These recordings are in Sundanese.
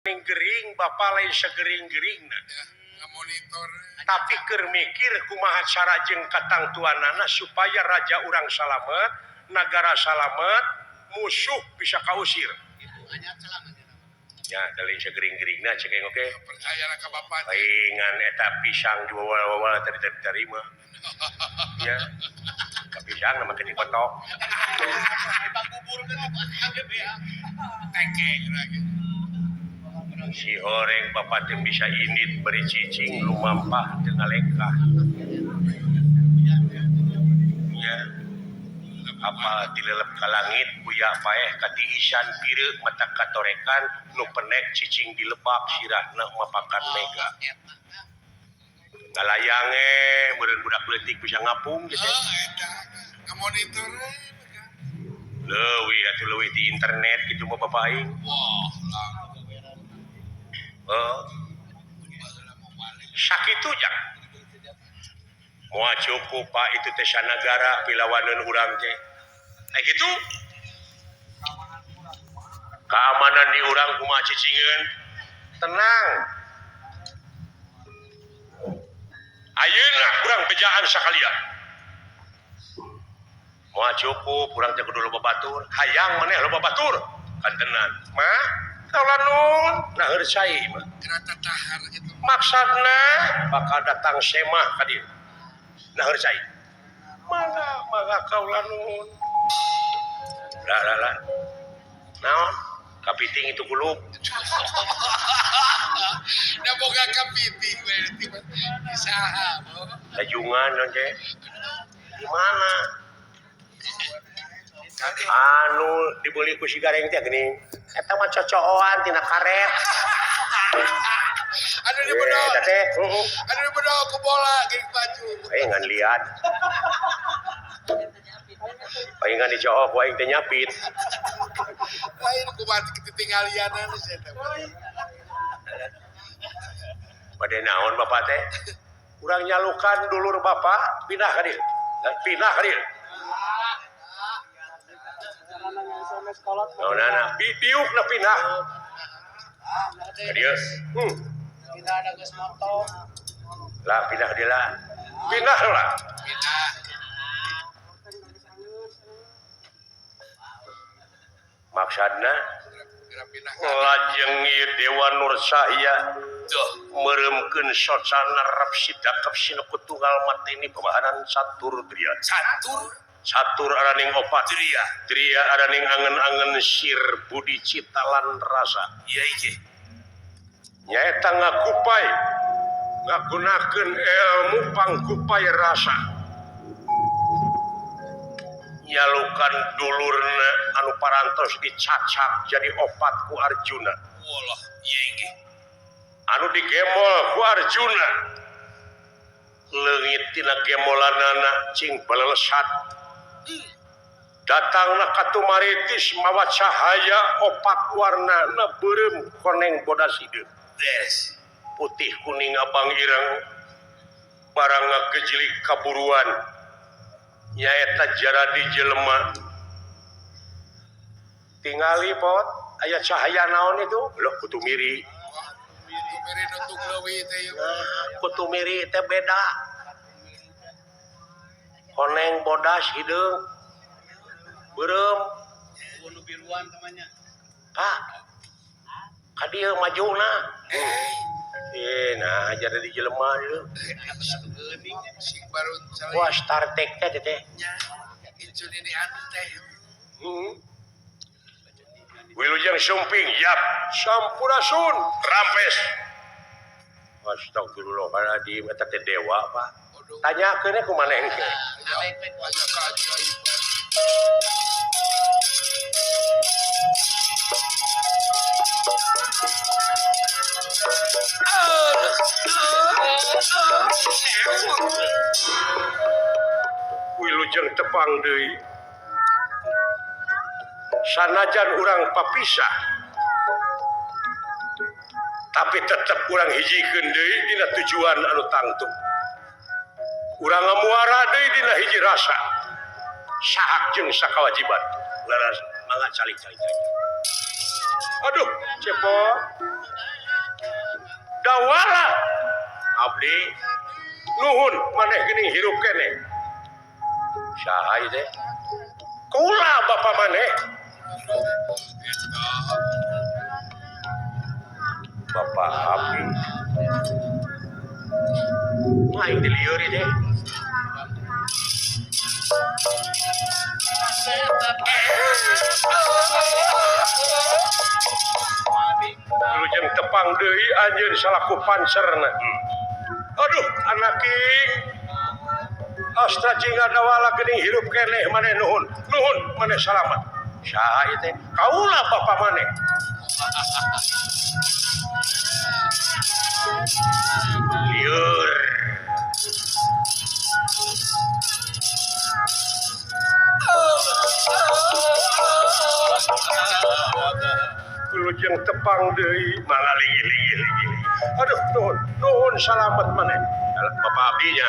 Gering Bapak lain segering-gering. Monitor. Tapi keur mikir kumaha cara jeung katangtuanana supaya raja urang salamet, nagara salamet, musuh bisa kausir. Ya, lain segering-geringna cek aing oge. Percaya ka bapak. Paingan eta pisang diwawal-wawal tadi terima. Ya. Ka pisang mah make dikotok. Teke lagi. Si horeng bapak teh bisa indit beri cicing lumampah teu ngalengkah. Ya. Apal dilelep ka langit buya paeh katiisan pireuk mata katorekan nu penek cicing dilebak sirahna mapakan mega. Ngalayang meureun budak leutik bisa ngapung gitu. Oh, eta ngamonitor. Leuwih atuh leuwih di internet gitu mah bapak aing. Wah, lah. Oh. Sakitu jang. Moal cukup Pak itu teh sanagara pilawaneun urang teh. Ai kitu. Keamanan di urang kumaha cicingeun? Tenang. Ayeuna urang bejaan sakalian. Moal cukup urang teh kudu loba batur. Hayang maneh loba batur. Kantenan. Mah kaula nun nah heur cai mah. Gerata tahar gitu. Maksudna bakal datang semah ka dieu. Nah heur cai. Mangga mangga kaula nun. Lah lah lah. Naon? Kapiting itu kulub. Da boga kapiting we tiba saha. Lajungan naon teh? Di mana? Anu dibeli ku si gareng teh geuning. Eta mah cocoan tina karet. Anu dibedol. Eta teh, heeh. Anu dibedol ku bola geuning baju. Aing ngan liat. Aing ngan dicohok ku aing teh nyapit. Lain kumaha ketinggalianan sia teh. Bade naon bapak teh? Urang nyalukan dulur bapak pindah ka dieu. Pindah ka dieu. Naonana? Diuk na pindah. Ka dieu. Pindah ada gas motor. Lah pindah dia lah. Pindah lah. Pindah. Maksudna Geura pindah. Lajeng ieu Dewa Nur Cahya Duh, meuremkeun socana rap sidakep sinuku tunggal mateni babahanan catur dria. Catur Catur araning opat. Dria. Dria araning angen-angen sir budi cita lan rasa. Iya iki. Nyaeta ngakupai ngagunakeun ilmu pangkupai rasa. Nyalukan dulurna anu parantos dicacak jadi opat ku Arjuna. Walah, iya iki. Anu digemol ku Arjuna. Leungit tina gemolanana cing balelesat. Datangna ka Tumaritis mawa cahaya opat warna na beureum koneng bodas hideung. Des. Putih kuning abang ireng barang ngagejlik kaburuan. Nyaeta jaradi jelema. Tingali pot aya cahaya naon itu? Loh kutu miri. Kutu miri nutung leuwih teh ieu. Nah, kutu miri teh beda. Koneng bodas hideung. Beureum. Nu biruan temannya. Pak. Ka dieu majuna. Nah jadi di jelema ieu. Sing baru cari. Wah, Star Trek teh teh. Nya, incun ini anu teh. Wilujeng Sumping, yap. Sampurasun, rampes. Astagfirullahaladzim, eta teh dewa, Pak. Tanyakeun ku maneh engke. Banyak keajaiban. Wilujeng tepang deui. Sanajan urang papisah, tapi tetep urang hijikeun deui dina tujuan anu tangtu. Urang ngamuara deui dina hiji rasa. Sahak jeung sakawajiban. Laras mangga calik calik calik. Aduh, cepot. Abdi nuhun maneh geuning hirup keneh. Saha ieu teh? Kula bapa maneh. Bapak abdi. Aing teh lieur ieu teh. Wilujeng tepang deui anjeun salaku pancerna. Aduh anak king. Astra Jingga Dawala geuning hirup keneh maneh nuhun. Nuhun maneh salamat. Saha ieu teh? Kaula bapa maneh. Lieur. Wilujeng tepang deui mangga linggih-linggih. Aduh nuhun, nuhun salamet maneh. Bapak abdinya.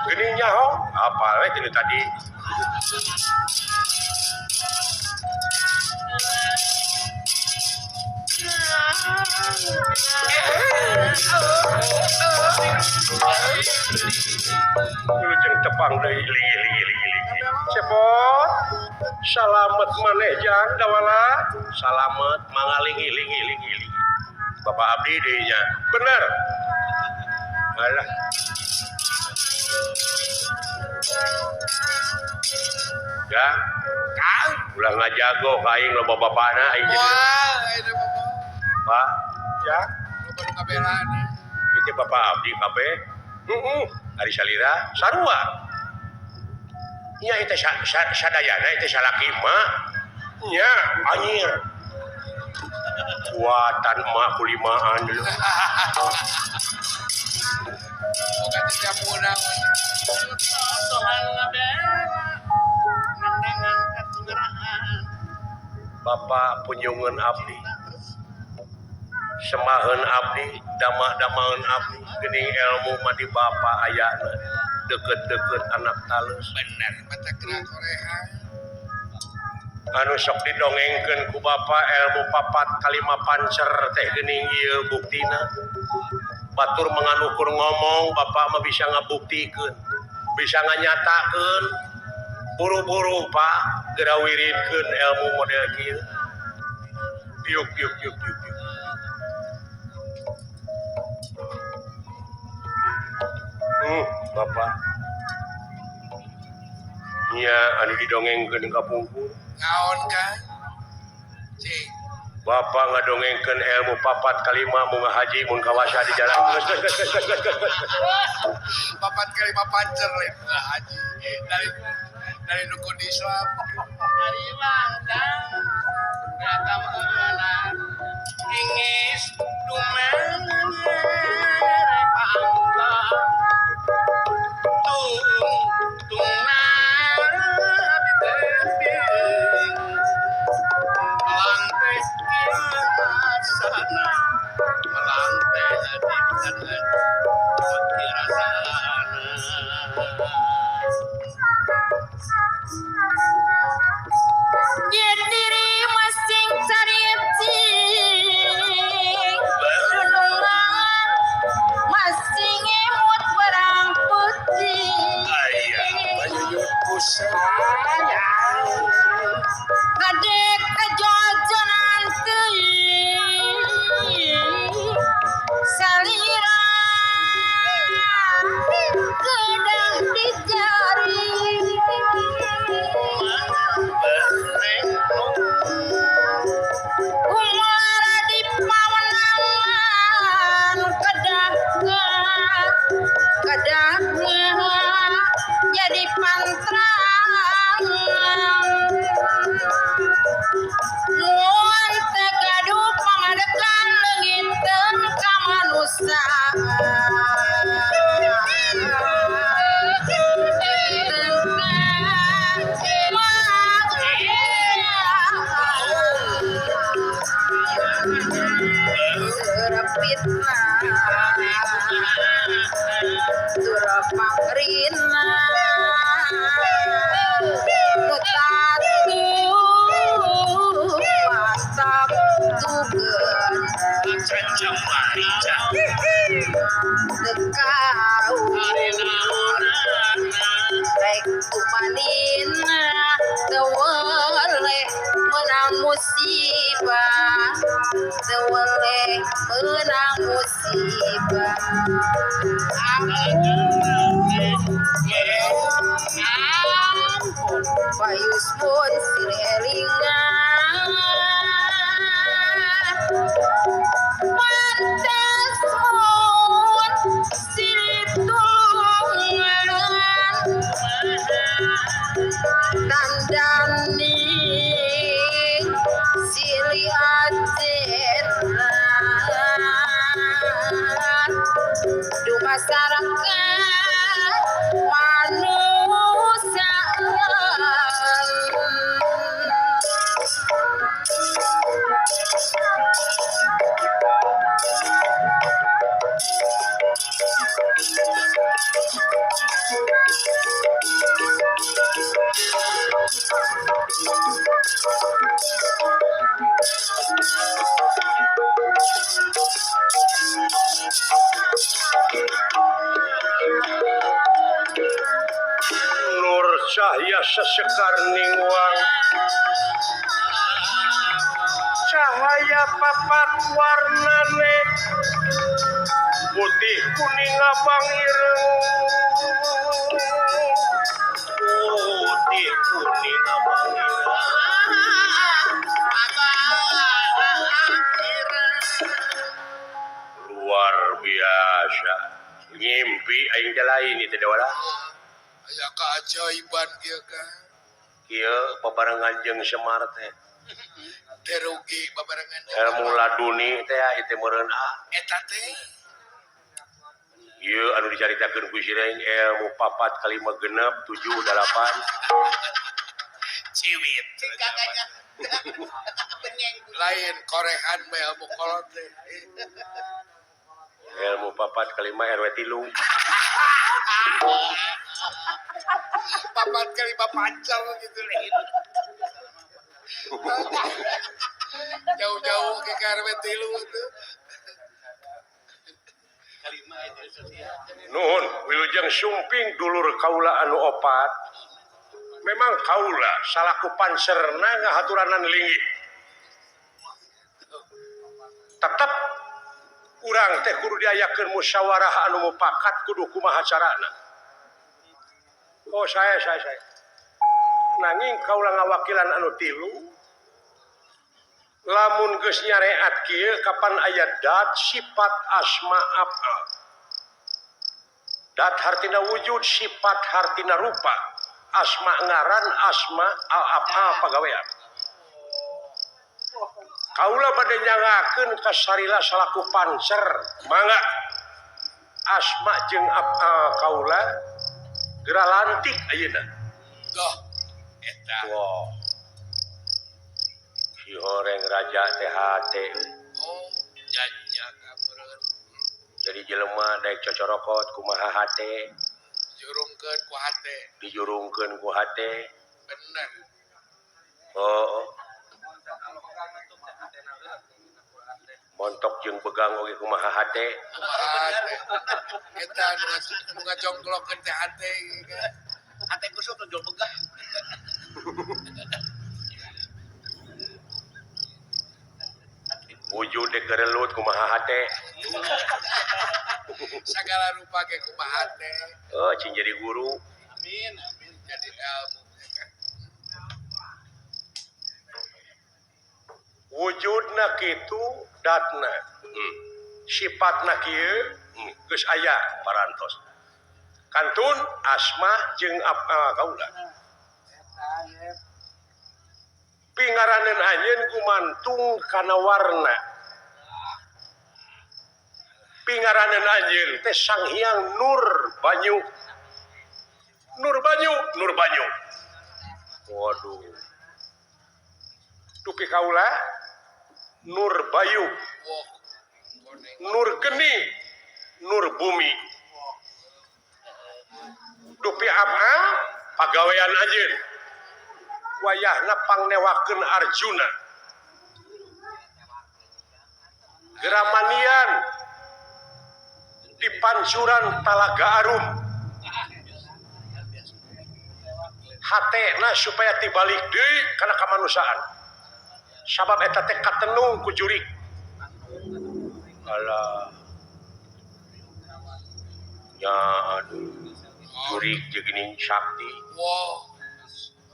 Geuning nyaho, apa we tinu tadi? Wilujeng tepang deui linggih-linggih. Cepot, salamet maneh jang Dawala, salamet mangga linggih-linggih. Bapak abdi deui nya. Bener. Alah. Ya, Kang, ulah ngajago ka aing loba bapana aing jadi. Wah, aing mah. Pak, ya, Loba nu ngabelaan. Ieu teh bapak abdi kabeh. Heeh, ari salira sarua. Nya ieu teh sadayana ieu teh salaki mah. Nya anjir. Kuatan emak kulimaan dulu. Boga teh jamuna. Bapak punyungeun abdi. Semaheun abdi, dama-damaeun abdi, geuning ilmu mah di bapa ayana. Deukeut-deukeut anak talus. Bener, mata gerak koreha. Anu sok didongengkeun ku bapa ilmu papat kalima pancer teh geuning ieu buktina. Batur menganukur ngomong, bapak mah bisa ngabuktikeun, bisa nganyatakeun. Buru-buru Pak, geura wiridkeun ilmu model kieu. Yuk yuk yuk yuk. Bapak. Nya anu didongengkeun ka pungkur. Naon kan? Cing. Bapak ngadongengkeun ilmu papat kalima mun ngahaji mun kawasa di jalan. Geus geus geus geus geus geus. Papat kalima pancer lain haji. Dari rukun Islam. Ari bangkang berata ingis dumere pangkang tung tungna ditebing melang teh sana melang teh di rasana. Diri masing carip cing dunungan masing emut barang putih. Kadek kejojonan teuing salira kedah dicari. Ular di pawenangan kedah kedah jadi pantrangan. Mun teu gaduh pamadegan leungiteun kamanusiaan. Cacamari Teu kaur rek kumalina teu weleh meunang musibah teu weleh meunang musibah ampun payus pun silih elingan pantes mun silih tulungan dandani silih ajeran dumasaraka manusia. Nur cahya sesekar ningwang cahaya papat warnane putih kuning abang ireng putih kuning abang ireng luar biasa ngimpi aing teh lain ieu teh wala. Aya keajaiban kieu kan. Kieu babarengan jeung Semar teh. Teu rugi babarengan jeung ilmu laduni teh ieu teh meureun ah. Eta teh. Ieu anu dicaritakeun ku Sireng ilmu 4 kali 5 genep 7 8. Ciwit. Lain korehan bae ilmu kolot teh. Ilmu 4 kali 5 RW 3. 4 kali 5 pancer gitu lain. Jauh-jauh ke RW 3 itu. Nuhun wilujeng sumping dulur kaula anu opat. Memang kaula salaku panserna ngahaturanan linggih. Tetep urang teh kudu diayakeun musyawarah anu mupakat kudu kumaha carana. Oh saya. Nanging kaula ngawakilan anu tilu lamun geus nyareat kieu kapan aya dat sifat asma afal. Dat hartina wujud, sifat hartina rupa, asma ngaran, asma al-afal pagawean. Kaula bade nyangakeun ka Sarila salaku pancer, mangga asma jeung afal kaula geura lantik ayeuna. Doh eta. Wah. Si horeng raja teh hate. Oh, jajak meureun. Jadi jelema daek cocorokot kumaha hate, Jurungkeun ku hate. Dijurungkeun ku hate. Bener. Oh. Montok jeung begang oge kumaha hate. Kumaha hate. Eta nu ngajongklokkeun teh hate. Hate kusut nu begang. Wujud dek gerelut kumaha hate. Sagala rupa ge kumaha hate. Oh, cing jadi guru. Amin, amin jadi ilmu. Wujudna kitu datna. Sifatna kieu geus aya parantos. Kantun asma jeung kaula. Pingaranan anjeun gumantung kana warna. Pingaranan anjeun teh Sang Hyang Nur Banyu. Nur Banyu, Nur Banyu. Waduh. Dupi kaula Nur Bayu, Nur Geni, Nur Bumi. Dupi apa? Pagawean anjeun. Wayahna pangnewakeun Arjuna. Geramanian di pancuran Talaga Arum. Hatena supaya tibalik deui kana kamanusiaan. Sabab eta teh katenung ku jurik. Alah. Ya aduh. Jurik jeung geuning sakti. Wow.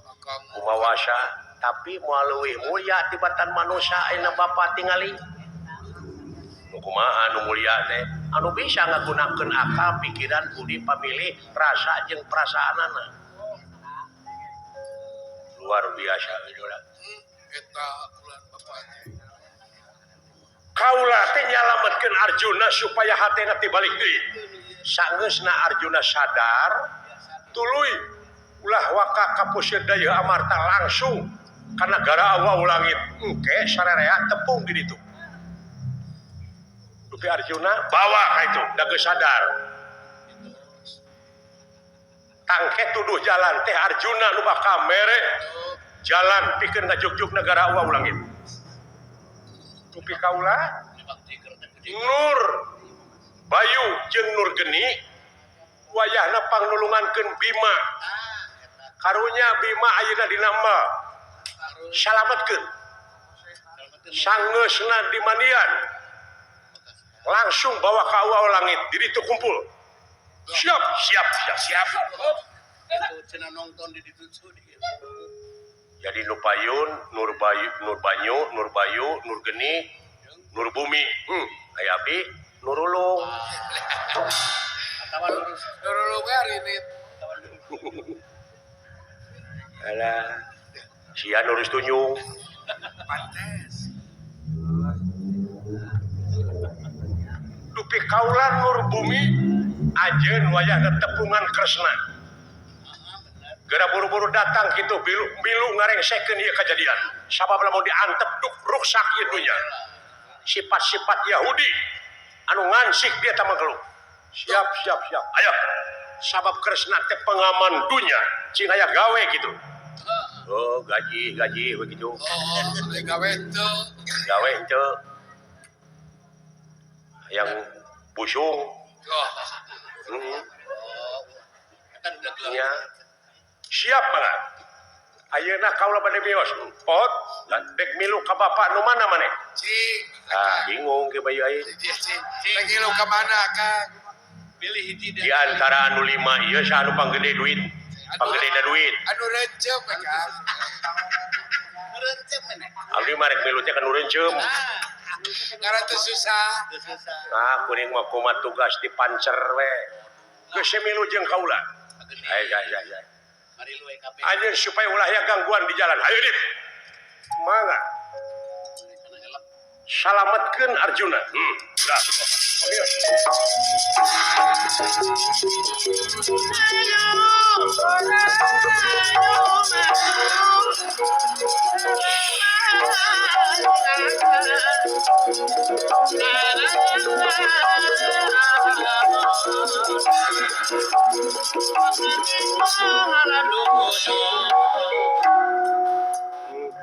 Akang Kumawasa tapi moal leuwih mulia tibatan manusia ayeuna bapa tingali. Nu kumaha nu mulia teh? Anu bisa ngagunakeun akal, pikiran, budi, pamilih, rasa jeung perasaanana. Luar biasa idola. Eta ulah bapak teh. Kaula teh nyalametkeun Arjuna supaya hatena tibalik deui. Sangeusna Arjuna sadar, tuluy ulah waka ka puseur dayeuh Amarta langsung ka nagara Awau Langit. Engke sarerea tepung di ditu. Dupi Arjuna bawa ka itu, da geus sadar. Tangke tuduh jalan teh Arjuna nu bakal mere jalan pikeun ngajugjug nagara Awau Langit. Dupi kaula Nur Bayu jeung Nur Geni wayahna pangnulungankeun Bima. Karunya Bima ayeuna dina emel. Salametkeun. Sangeusna di mandian. Langsung bawa ka Awau Langit, di ditu kumpul. Siap, siap, siap, siap. Cenah nonton di ditu. Jadi Nu Payun, Nur Bayu, Nur Banyu, Nur Bayu, Nur Geni, Nur Bumi. Aya abdi Nurulung. Atawa lurus. Nurulung hari ini. Alah. Sia nurus tunjung. Pantes. Dupi kaula Nur Bumi ajeun wayahna tepungan Kresna. Geura buru-buru datang kitu bilu milu ngarengsekeun ieu kajadian. Sabab lamun diantep duk ruksak ieu dunya. Sifat-sifat Yahudi anu ngansik dia tah makhluk. Siap, siap, siap. Ayo. Sabab Kresna teh pengaman dunya, cing aya gawe gitu. Oh, gaji, gaji begitu. Oh, gawe teu. Gawe henteu. Yang busung. Oh. Ya. Siap banget. Ayeuna kaula bade mios. Pot, dek milu ka bapak nu mana maneh? Cing. Ah, bingung ke bayu aing. Cing. Dek milu ka mana, Kang? Pilih hiji di antara anu 5 ieu saha anu panggede duit? Panggedena duit. Anu rencem, Kang. Nu rencem maneh. Abdi mah rek milu teh ka nu rencem. Ngaran teu susah. Teu susah. Nah, kuring mah kumaha tugas di pancer we. Geus milu jeung kaula. Ayo, ayo, ayo. Anjeun supaya ulah aya gangguan di jalan. Ayo dit. Mangga. Salametkeun Arjuna. Dah.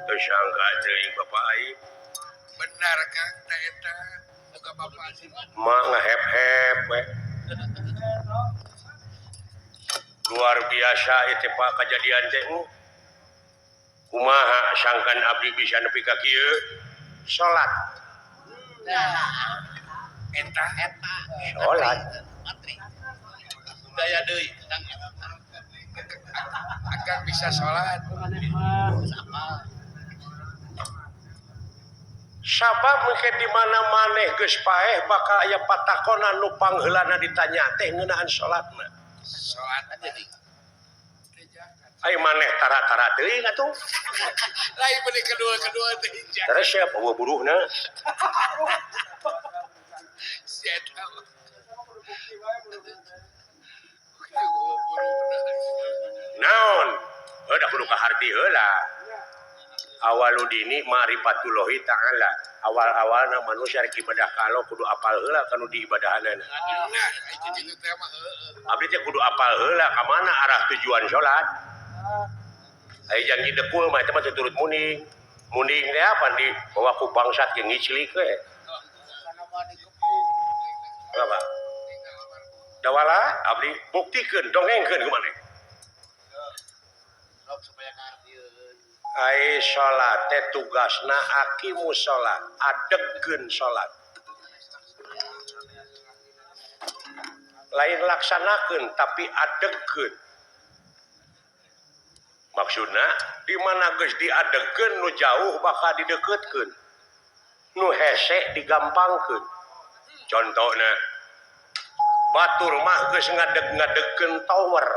Tersangka teuing bapak aing. Benar Kang, ta eta boga bapak sih. Mah ngahep-hep we. Luar biasa ieu teh Pak kajadian teh. Kumaha sangkan abdi bisa nepi ka kieu? Salat. Eta eta. Salat. Daya deui tang akan bisa salat. Sabab mungkin di mana maneh geus paeh bakal aya patakonan nu pangheulana ditanya teh ngeunaan salatna. Salat jadi. Ai maneh tara-tara teuing atuh. Lain beli kedua-kedua teh. Terus siapa eueuh buruhna? Sia eta. Naon? Heuh da kudu kaharti heula. Awaludini ma'rifatullahi ta'ala. Awal-awalna manusia rek ibadah ka Allah kudu apal heula kanu diibadahanana. Nah, itu teh mah heueuh. Abdi teh kudu apal heula ka mana arah tujuan salat. Ai janji dekul mah eta mah teu turut muning. Muning teh apa di bawa ku bangsat jeung ngiclik we. Apa? Dawala abdi buktikeun dongengkeun ku maneh. Sok supaya kahartieun. Ai salat teh tugasna aqimus salat, adegkeun salat. Lain laksanakeun tapi adegkeun. Maksudna di mana geus diadegkeun nu jauh bakal dideukeutkeun. Nu hese digampangkeun. Contohna batur mah geus ngadeg-ngadegkeun tower.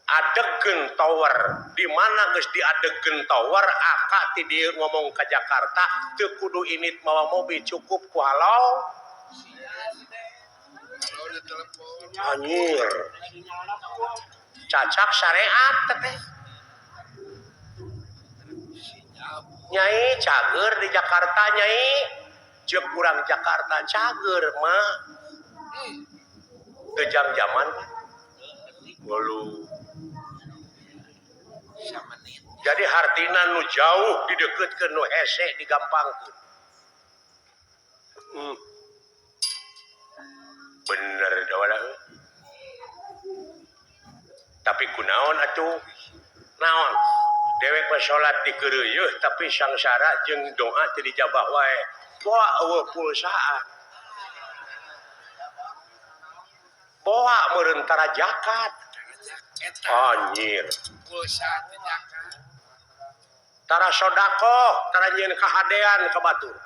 Adegkeun tower, di mana geus diadegkeun tower aka ti dieu ngomong ka Jakarta teu kudu init mawa mobil cukup ku halau. Anjir. Cacak syariat teh. Nyai cager di Jakarta nyai. Jeung urang Jakarta cager mah. Teu jam-jaman. Walu. Jadi hartina nu jauh dideukeutkeun nu hese digampangkeun. Bener dawala. Tapi kunaon atuh? Naon? Dewek mah salat dikeureuyeut tapi sangsara jeung doa teu dijabah wae. Boa eueuh pulsaan. Boa meureun tara zakat. Anjir. Pulsa teh zakat. Tara sedekah, tara nyieun kahadean ka batur.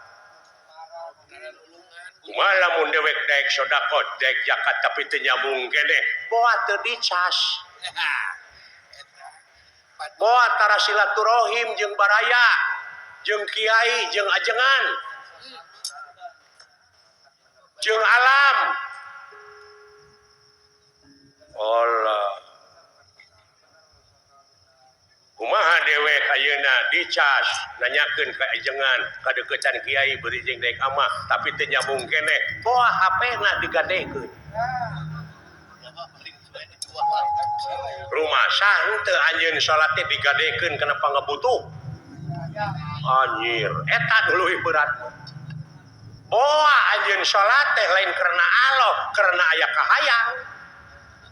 Kumaha lamun dewek daek sedekah, daek zakat tapi teu nyambung keneh. Boa teu dicas. Boa tara silaturahim jeung baraya, jeung kiai, jeung ajengan, jeung alam. Allah. Kumaha dewek ayeuna dicas nanyakeun ka ajengan, kadeuketan kiai beureum jeung daek amah tapi teu nyambung keneh. Boa HP-na digadekeun. Rumah sah henteu anjeun salat teh digadekeun kana pangabutuh. Anjir, eta leuwih berat. Boa anjeun salat teh lain karena Allah, karena aya kahayang.